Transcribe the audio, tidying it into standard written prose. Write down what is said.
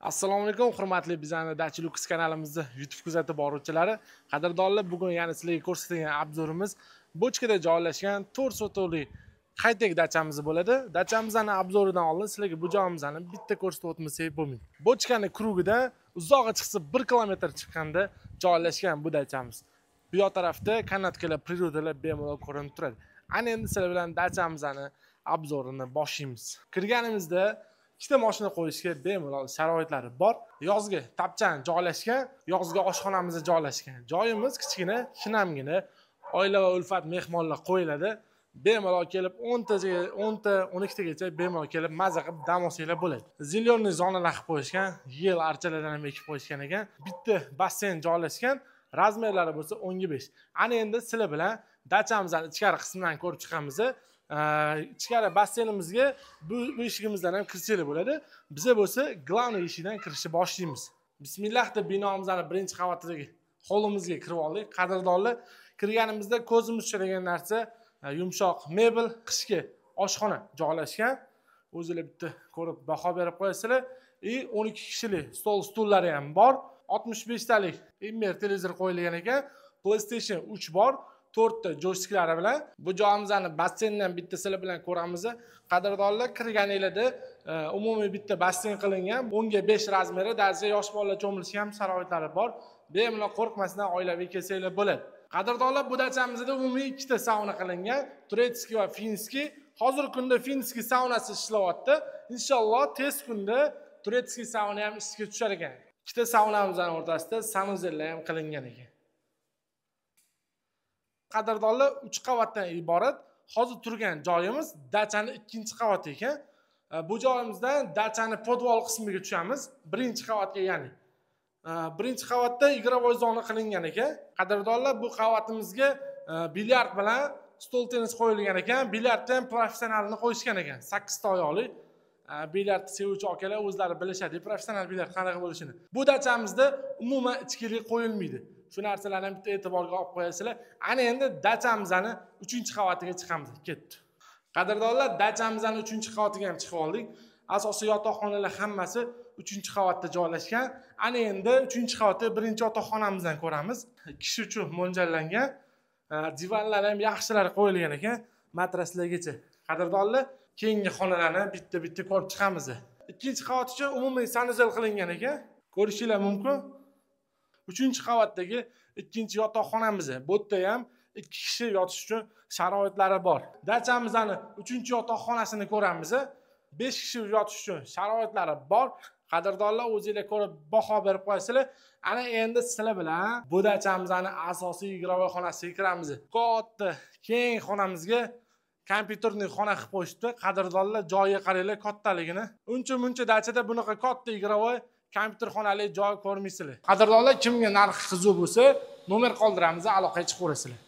Assalomu alaykum, hurmatli bizani Dacha Lux kanalimizda YouTube kuzatib boruvchilari. Qadrdonlar, bugun yana sizlarga ko'rsatadigan obzorimiz Bochkada joylashgan 4 sotuvli high-tech dachamiz bo'ladi. Dachamizni obzoridan oldin sizlarga bu joyimizni bitta ko'rsatib o'tmasak bo'lmaydi. Bochkani krugida uzog'i chiqsa 1 kilometr chiqqanda joylashgan bu dachamiz. Bu yoq tarafda kanatkalar, prirodalar bemalol ko'rinib turadi. Ana endi sizlar bilan dachamizni obzorini boshlaymiz. Kirganimizda ikkita mashina qo'yishga bemalol sharoitlari bor. Yozgi tapchan joylashgan, yozgi oshxonamiz joylashgan. Joyimiz kichkina, shinamgina, oila va ulfat mehmonlar qo'yiladi. Bemalol kelib 10 ta, 12 tagacha bemalol kelib maza qilib dam olsanglar bo'ladi. Zelyonniy zonalar qilib qo'yishgan, yel archalardan ham ekib qo'yishgan ekan. Bitta basseyn joylashgan, razmerlari bo'lsa 10 ga 5. Ana endi sizlar bilan dachamizning ichkari qismidan ko'rib chiqamiz. Ichkari basseynimizga bu eshigimizdan ham kirsanglar bo'ladi. Biza bo'lsa главный eshikdan kirishni boshlaymiz. Bismillah deb binomizning birinchi qavatidagi hovlimizga kirib oldik. Qadrdonlar, kirganimizda ko'zimiz tushadigan narsa yumshoq mebel, qishki oshxona joylashgan. O'zinglar bitta ko'rib baho berib qo'yasizlar. И 12 kishilik stol stullari ham bor. 65 talik Immer televizor qo'yilgan ekan. PlayStation 3 bor. 4 ta joystiklari bilan. Bu joyimizni basseyndan bittasini bilan ko'ramiz. Qadrdonlar, kirganingizda umumiy bitta basseyn qilingan. 10 ga 5 razmeri, darcha yosh bolalar cho'milishga ham sharoitlari bor. Bemalol qo'rqmasdan oilaviy kelsanglar bo'ladi. Qadrdonlar, bu dachamizda umumiy 2 ta sauna qilingan, турецкий va финский. Hozirgi kunda финский saunasi ishlayapti. Inshaalloh tez kunda турецкий sauna ham ishga tushar ekan. 2 ta saunamizning o'rtasida санузел lar ham qilingan ekan. Qadrdonlar, 3 qavatdan iborat. Hozir turgan joyimiz dachani 2-qavati ekan. Bu joyimizdan dachani podval qismiga tushamiz, 1-qavatga ya'ni. 1-qavatda игровой zona qilingan ekan. Qadrdonlar, bu qavatimizga bilyard bilan stol tennis qo'yilgan ekan. Bilyardni ham professionalini qo'yishgan ekan. 8 ta oyoqli. Bilyard sevuvchi akalar o'zlari bilishadi professional bilyard qanaqa bo'lishini. Bu dachamizda umuman ichkilik qo'yilmaydi. Shu narsalarni ham bitta e'tiborga olib qo'yasizlar. Ana endi dachamizni 3-qavatiga chiqamiz. Ketdi. Qadrdonlar, dachamizni 3-qavatiga ham chiqib oldik. Asosiy yotoqxonalar hammasi 3-qavatda joylashgan. Ana endi 3-qavatda 1-yotoqxonamizdan ko'ramiz. Kishi uchun mo'ljallangan. Divanlar ham yaxshilari qo'yilgan ekan, matraslargacha. Qadrdonlar, keyingi xonalarni bitta-bitta ko'rib chiqamiz. 2-qavat uchun umumiy санузел qilingan ekan. Ko'rishingiz mumkin. 3-qavatdagi 2-yotoqxonamiz. Bu yerda ham 2 kishi yotish uchun sharoitlari bor. Dachamizni 3-yotoqxonasini ko'ramiz. 5 kishi yotish uchun sharoitlari bor. Qadrdonlar, o'zingizlar ko'rib baho berib qo'yasizlar. Ana endi sizlar bilan bu dachamizni asosiy игровой xonasiga kiramiz. Katta keng xonamizga kompyuterning xona qilib qo'yishdi. Qadrdonlar, joyiga qaranglar kattaligini. Uncha-muncha dachada bunaqa katta игровой kompyuter xonali joy ko'rmaysizlar. Qadrdonlar, kimga narxi qiziq bo'lsa, nomer qoldiramiz, aloqaga chiqaverasizlar.